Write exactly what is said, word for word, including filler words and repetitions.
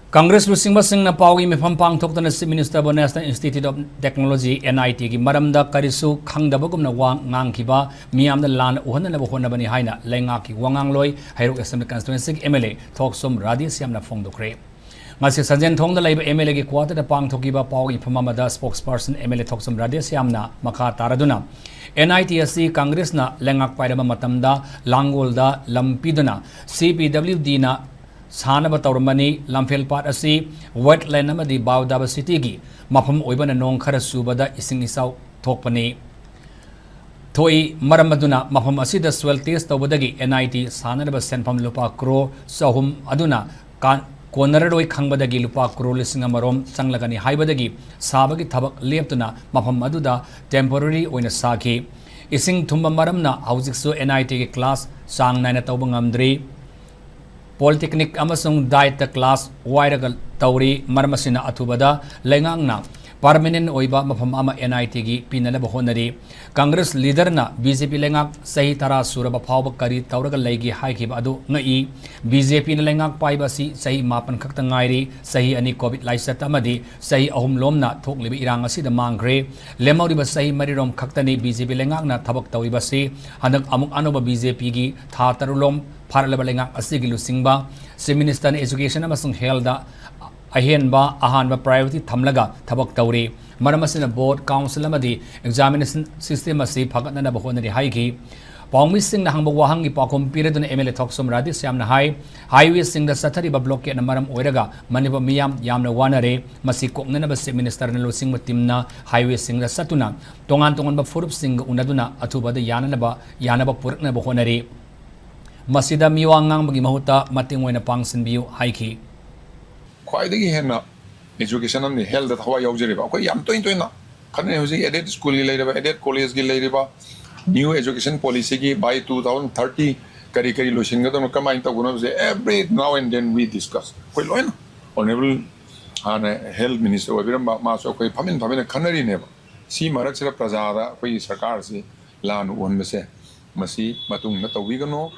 ꯀꯪꯒ꯭ꯔꯦꯁ ꯂꯨꯆꯤꯡꯕꯁꯤꯡꯅ ꯄꯥꯎꯒꯤ ꯃꯤꯐꯝ ꯄꯥꯡꯊꯣꯛꯇꯨꯅ Chief Minister ꯕꯨ National Institute of Technology, N I T ꯒꯤ ꯃꯔꯝꯗ ꯀꯔꯤꯁꯨ ꯈꯪꯗꯕꯒꯨꯝꯅ ꯋꯥ ꯉꯥꯡꯈꯤꯕ ꯃꯤꯌꯥꯝꯗ ꯂꯥꯟꯅ ꯎꯍꯟꯅꯅꯕ ꯍꯣꯠꯅꯕꯅꯤ ꯍꯥꯏꯅ ꯂꯩꯉꯥꯛꯀꯤ ꯋꯥꯉꯥꯡꯂꯣꯏ ꯍꯩꯔꯣꯛ Assembly Constituency ꯒꯤ M L A ꯊꯣꯛꯆꯣꯝ ꯔꯥꯙꯦꯁ꯭ꯌꯥꯝꯅ ꯐꯣꯡꯗꯣꯛꯈ꯭ꯔꯦ꯫ ꯉꯁꯤ ꯁꯟꯖꯦꯟꯊꯣꯡꯗ ꯂꯩꯕ M L A ꯒꯤ quarter ꯗ ꯄꯥꯡꯊꯣꯛꯈꯤꯕ ꯄꯥꯎꯒꯤ ꯃꯤꯐꯝ ꯑꯃꯗ spokesperson M L A ꯊꯣꯛꯆꯣꯝ ꯔꯥꯙꯦꯁ꯭ꯌꯥꯝꯅ ꯃꯈꯥ ꯇꯥꯔꯗꯨꯅ N I T ꯑꯁꯤ ꯀꯪꯒ꯭ꯔꯦꯁꯅ ꯂꯩꯉꯥꯛ ꯄꯥꯏꯔꯕ ꯃꯇꯝꯗ ꯂꯥꯡꯒꯣꯜꯗ ꯂꯝ ꯄꯤꯗꯨꯅ C P W D ꯅ ꯁꯥꯅꯕ ꯇꯧꯔꯝꯕꯅꯤ꯫ ꯂꯝꯐꯦꯜ ꯄꯥꯠ ꯑꯁꯤ wetland ꯑꯃꯗꯤ biodiversity ꯒꯤ ꯃꯐꯝ ꯑꯣꯏꯕꯅ ꯅꯣꯡ ꯈꯔ ꯆꯨꯕꯗ ꯏꯁꯤꯡ ꯏꯆꯥꯎ ꯊꯣꯛꯄꯅꯤ꯫ ꯊꯣꯛꯏ꯫ ꯃꯔꯝ ꯑꯗꯨꯅ ꯃꯐꯝ ꯑꯁꯤꯗ soil test ꯇꯧꯕꯗꯒꯤ N I T ꯁꯥꯅꯅꯕ ꯁꯦꯟꯐꯝ ꯂꯨꯄꯥ ꯀ꯭ꯔꯣꯔ ꯆꯍꯨꯝ ꯑꯗꯨꯅ ꯀꯥ-, ꯀꯣꯟꯅꯔꯔꯣꯏ ꯈꯪꯕꯗꯒꯤ ꯂꯨꯄꯥ ꯀ꯭ꯔꯣꯔ ꯂꯤꯁꯤꯡ ꯑꯃꯔꯣꯝ ꯆꯪꯂꯒꯅꯤ ꯍꯥꯏꯕꯗꯒꯤ ꯁꯥꯕꯒꯤ ꯊꯕꯛ ꯂꯦꯞꯇꯨꯅ ꯃꯐꯝ ꯑꯗꯨꯗ temporary ꯑꯣꯏꯅ ꯁꯥꯈꯤ꯫ ꯏꯁꯤꯡ ꯊꯨꯝꯕ ꯃꯔꯝꯅ ꯍꯧꯖꯤꯛꯁꯨ N I T ꯒꯤ class ꯆꯥꯡ ꯅꯥꯏꯅ ꯇꯧꯕ ꯉꯝꯗ꯭ꯔꯤ꯫ Polytechnic ꯑꯃꯁꯨꯡ diet ꯇ class ꯋꯥꯏꯔꯒ ꯇꯧꯔꯤ꯫ ꯃꯔꯝ ꯑꯁꯤꯅ ꯑꯊꯨꯕꯗ ꯂꯩꯉꯥꯛꯅ permanent ꯑꯣꯏꯕ ꯃꯐꯝ ꯑꯃ N I T ꯒꯤ ꯄꯤꯅꯅꯕ ꯍꯣꯠꯅꯔꯤ꯫ ꯀꯪꯒ꯭ꯔꯦꯁ leader ꯅ B J P ꯂꯩꯉꯥꯛ ꯆꯍꯤ ꯇꯔꯥ ꯁꯨꯔꯕ ꯐꯥꯎꯕ ꯀꯔꯤ ꯇꯧꯔꯒ ꯂꯩꯒꯦ ꯍꯥꯏꯈꯤꯕ ꯑꯗꯨ ꯉꯛꯏ꯫ B J P ꯅ ꯂꯩꯉꯥꯛ ꯄꯥꯏꯕ ꯑꯁꯤ ꯆꯍꯤ ꯃꯥꯄꯟ ꯈꯛꯇ ꯉꯥꯏꯔꯤ꯫ ꯆꯍꯤ ꯑꯅꯤ COVID ꯂꯥꯏꯆꯠ ꯑꯃꯗꯤ ꯆꯍꯤ ꯑꯍꯨꯝ ꯂꯣꯝꯅ ꯊꯣꯛꯂꯤꯕ ꯏꯔꯥꯡ ꯑꯁꯤꯗ ꯃꯥꯡꯈ꯭ꯔꯦ꯫ ꯂꯦꯝꯍꯧꯔꯤꯕ ꯆꯍꯤ ꯃꯔꯤꯔꯣꯝ ꯈꯛꯇꯅꯤ B J P ꯂꯩꯉꯥꯛꯅ ꯊꯕꯛ ꯇꯧꯔꯤꯕꯁꯤ꯫ ꯍꯟꯗꯛ ꯑꯃꯨꯛ ꯑꯅꯧꯕ B J P ꯒꯤ ꯊꯥ ꯇꯔꯨꯛꯂꯣꯝ ꯐꯥꯔꯛꯂꯕ ꯂꯩꯉꯥꯛ ꯑꯁꯤꯒꯤ ꯂꯨꯆꯤꯡꯕ Chief Minister ꯅ Education ꯑꯃꯁꯨꯡ Health ꯗ ꯑꯍꯦꯟꯕ ꯑꯍꯥꯟꯕ priority ꯊꯝꯂꯒ ꯊꯕꯛ ꯇꯧꯔꯤ꯫ ꯃꯔꯝ ꯑꯁꯤꯅ board, council ꯑꯃꯗꯤ examination system ꯑꯁꯤ ꯐꯒꯠꯅꯅꯕ ꯍꯣꯠꯅꯔꯤ ꯍꯥꯏꯈꯤ꯫ ꯄꯥꯎꯃꯤꯁꯤꯡꯅ ꯍꯪꯕ ꯋꯥꯍꯪꯒꯤ ꯄꯥꯎꯈꯨꯝ ꯄꯤꯔꯗꯨꯅ M L A Thokchom ꯔꯥꯙꯦꯁ꯭ꯌꯥꯝꯅ high, highway ꯁꯤꯡꯗ ꯆꯠꯊꯔꯤꯕ blockade ꯅ ꯃꯔꯝ ꯑꯣꯏꯔꯒ ꯃꯅꯤꯄꯨꯔ ꯃꯤꯌꯥꯝ ꯌꯥꯝꯅ ꯋꯥꯅꯔꯦ꯫ ꯃꯁꯤ ꯀꯣꯛꯅꯅꯕ Chief Minister ꯅ ꯂꯨꯆꯤꯡꯕ team ꯅ highway ꯁꯤꯡꯗ ꯆꯠꯇꯨꯅ ꯇꯣꯉꯥꯟ ꯇꯣꯉꯥꯟꯕ ꯐꯨꯔꯨꯞꯁꯤꯡꯒ ꯎꯅꯗꯨꯅ ꯑꯊꯨꯕꯗ ꯌꯥꯅꯅꯕ, ꯌꯥꯅꯕ ꯄꯨꯔꯛꯅꯕ ꯍꯣꯠꯅꯔꯤ꯫ ꯃꯁꯤꯗ ꯃꯤꯋꯥ ꯉꯥꯡꯕꯒꯤ ꯃꯍꯨꯠꯇ ꯃꯇꯦꯡ ꯑꯣꯏꯅ ꯄꯥꯡꯁꯤꯟꯕꯤꯌꯨ ꯍꯥꯏꯈꯤ꯫ ꯈ꯭ꯋꯥꯏꯗꯒꯤ ꯍꯦꯟꯅ education ꯑꯃꯗꯤ health ꯇ ꯊꯋꯥꯏ ꯌꯥꯎꯖꯔꯤꯕ ꯑꯩꯈꯣꯏ ꯌꯥꯝ ꯇꯣꯏ ꯇꯣꯏꯅ ꯈꯟꯅꯩ꯫ ꯍꯧꯖꯤꯛ aided school ꯒꯤ ꯂꯩꯔꯤꯕ, aided college ꯒꯤ ꯂꯩꯔꯤꯕ, new education policy ꯒꯤ by two thousand thirty ꯀꯔꯤ ꯀꯔꯤ ꯂꯣꯏꯁꯤꯟꯒꯗꯕꯅꯣ, ꯀꯃꯥꯏꯅ ꯇꯧꯒꯗꯕꯅꯣꯁꯦ every now and then we discuss꯫ ꯑꯩꯈꯣꯏ ꯂꯣꯏꯅ honourable ꯍꯥꯟꯅ health minister ꯑꯣꯏꯕꯤꯔꯝꯕ ꯃꯥꯁꯨ ꯑꯩꯈꯣꯏ ꯐꯝꯃꯤꯟ ꯐꯝꯃꯤꯟꯅ ꯈꯟꯅꯔꯤꯅꯦꯕ꯫ ꯁꯤ ꯃꯔꯛꯁꯤꯗ ꯄ꯭ꯔꯖꯥꯗ ꯑꯩꯈꯣꯏꯒꯤ ꯁꯔꯀꯥꯔꯁꯤ ꯂꯥꯟꯅ ꯎꯍꯟꯕꯁꯦ ꯃꯁꯤ ꯃꯇꯨꯡꯗ ꯇꯧꯕꯤꯒꯅꯨ꯫